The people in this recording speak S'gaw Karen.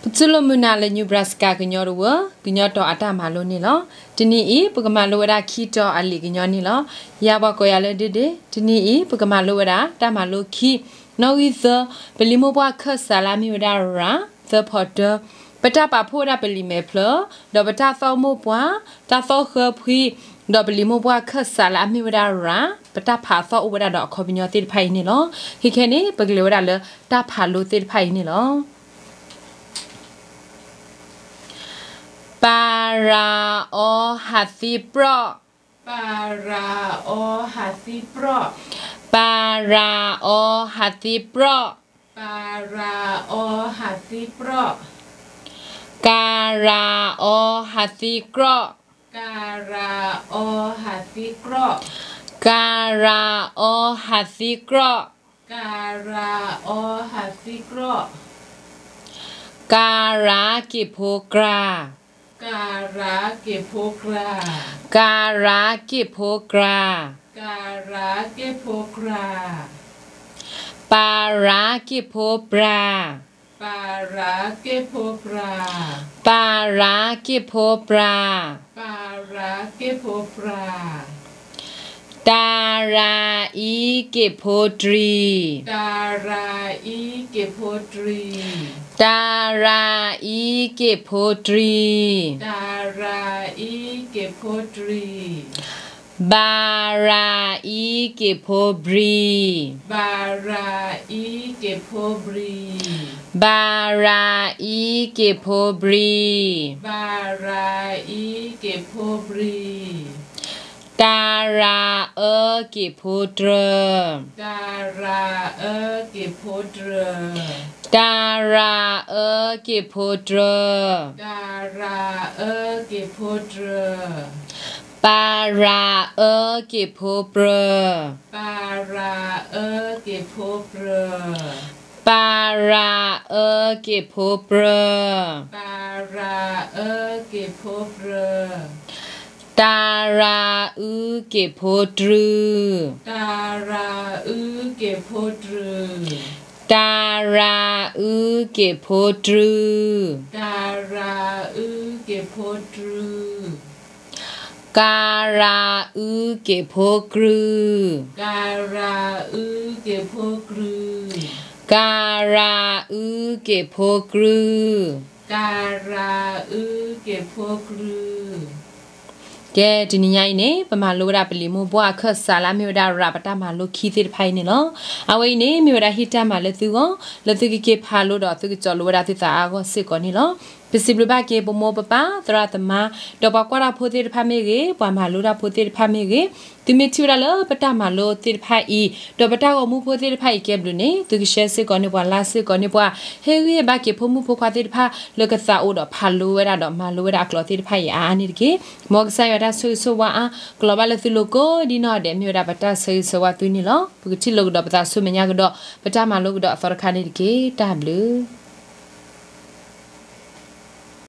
ပတူၢ်လိာ်မုာ်နၤလၢ Nebraska ကညီတဝၢ ကညီတီၤအတၢ်မၤလိန့ၣ်လီၤ. တနံၤအံၤ ပကမၤလိဝဲဒၣ်ခံတီၤအလံာ်ကညီန့ၣ်လီၤ. ယၤပှၤကိးယၤလၢဒ့ဒ့, တနံၤအံၤ ပကမၤလိဝဲဒၣ်တၢ်မၤလိခံ, နီၣ်ဂံၢ်သၢ, ပလံာ်မိၢ်ပှၢ်ခၢၣ်စးလၢအမ့ၢ်ဝဲဒၣ်ရၤ, သၢဖီတၢ, ပတၢ်ပာ်ဖှိၣ်ဝဲဒၣ်ပလံာ်မဲာ်ဖျၢၣ်, ဒီးပတၢ်သီၣ်မိၢ်ပှၢ်, တၢ်သီၣ်ဃၢဖှံ, ဒီးပလံာ်မိၢ်ပှၢ်ခၢၣ်စးလၢအမ့ၢ်ဝဲဒၣ်ရၤ, ပတၢ်ဖးအသီၣ်အိၣ်ဝဲဒၣ်ဒီးအခီပညီသ့ၣ်တဖၣ်အံၤန့ၣ်လီၤ. ခဲခဲန့ၣ် ပကလဲၤဝဲဒၣ်လၢတၢ်ဖးလိသ့ၣ်တဖၣ်အံၤန့ၣ်လီၤ. ပၤရၤအီဟးသံပြီး, ပၤရၤအီဟးသံပြီး, ပၤရၤအီဟးသံပြီး, ပၤရၤအီဟးသံပြီး, ကၤရၤအီဟးသံကြီး, ကၤရၤအီဟးသံကြီး, ကၤရၤအီဟးသံကြီး, ကၤရၤအီဟးသံကြီး, ကၤရၤက့ၣ်ဖိကြၤ, ကၤရၤက့ၣ်ဖိကြၤ, ကၤရၤက့ၣ်ဖိကြၤ, ကၤရၤက့ၣ်ဖိကြၤ, ပၤရၤက့ၣ်ဖိပြၤ, ပၤရၤက့ၣ်ဖိပြၤ, ပၤရၤက့ၣ်ဖိပြၤ, ပၤရၤက့ၣ်ဖိပြၤ, တၤရၤအံက့ၣ်ဖိတြံၤ, တၤရၤအံက့ၣ်ဖိတြံၤ, တၤရၤအံက့ၣ်ဖိတြံၤ, တၤရၤအံက့ၣ်ဖိတြံၤ, ဘၤရၤအံက့ၣ်ဖိဘြံၤ, ဘၤရၤအံက့ၣ်ဖိဘြံၤ, ဘၤရၤအံက့ၣ်ဖိဘြံၤ, ဘၤရၤအံက့ၣ်ဖိဘြံၤ, တၤရၤအၢက့ၣ်ဖိတြၢၤ, တၤရၤအၢက့ၣ်ဖိတြၢၤ, တၤရၤအၢက့ၣ်ဖိတြၢၤ, တၤရၤအၢက့ၣ်ဖိတြၢၤ, ပၤရၤအၢက့ၣ်ဖိပြၢၤ, ပၤရၤအၢက့ၣ်ဖိပြၢၤ, ပၤရၤအၢက့ၣ်ဖိပြၢၤ, ပၤရၤအၢက့ၣ်ဖိပြၢၤ, တၤရၤအုက့ၣ်ဖိတြုၤ, တၤရၤအုက့ၣ်ဖိတြုၤ, တၤရၤအုက့ၣ်ဖိတြုၤ, တၤရၤအုက့ၣ်ဖိတြုၤ, ကၤရၤအုက့ၣ်ဖိကြုၤ, ကၤရၤအုက့ၣ်ဖိကြုၤ, ကၤရၤအုက့ၣ်ဖိကြုၤ, ကၤရၤအုက့ၣ်ဖိကြုၤ. ကဲ တနံၤညါအံၤန့ၣ် ပမၤလိဝဲဒၣ်ပလံာ်မိၢ်ပှၢ်အခၢၣ်စးလၢအမ့ၢ်ဝဲဒၣ်ရၤ ပတၢ်မၤလိခံသ့ၣ်တဖၣ်အံၤန့ၣ်လီၤ. အဝဲအံၤန့ၣ် မ့ၢ်ဝဲဒၣ်ဟ့ၣ်တၢ်မၤလၢသုဂီၢ် လၢသုကက့ၤဖးလိဒီးသုကစီၤလိဝဲဒၣ်သုသးအါအဂီၢ်စ့ၢ်ကီးန့ၣ်လီၤ. ပစံးဘျုးဘၣ်က့ၤပမိၢ်ပပၢ် သရၣ်သမါ ဒီးပှၤကွၢ်တၢ်ဖိသ့ၣ်တဖၣ်မ့ၢ်ဂ့ၤ ပှၤမၤလိတၢ်ဖိသ့ၣ်တဖၣ်မ့ၢ်ဂ့ၤ သုမ့ၢ်ထံၣ်ဝဲဒၣ်လၢပတၢ်မၤလိသ့ၣ်တဖၣ်အံၤ ဒီးပတၢ်ဂီၤမူဖိသ့ၣ်တဖၣ်အံၤကဲဘျုးန့ၣ် သုကshareစ့ၢ်ကီးန့ၢ်ပှၤ likeစ့ၢ်ကီးန့ၢ်ပှၤ ဟ့ၣ်ဂံၢ်ဟ့ၣ်ဘါက့ၤဖိမုၣ်ဖိခွါသ့ၣ်တဖၣ် လၢကသးအိၣ်ဒီးဖးလိဝဲဒၣ်ဒီးမၤလိဝဲဒၣ်အကျိာ်သ့ၣ်တဖၣ်အံၤအါအါန့ၣ်တက့ၢ်. မ်ကစၢ်ယွၤတၢ်ဆိၣ်ဂ့ၤဆိၣ်ဝါအါ ကလီၤဘၣ်လၢသုလိၤကိးဒ်နီၢ်ဒဲး မ့ၢ်ဝဲဒၣ်ပတၢ်ဆၢဂ့ၤဆၢဝါသုန့ၣ်လီၤ. ပကထံၣ်လိာ်ကဒီးပသးဆူမဲာ်ညါကဒီး ပတၢ်မၤလိကဒီးအသီတခါန့ၣ်တက့ၢ်. တၢ်ဘျုး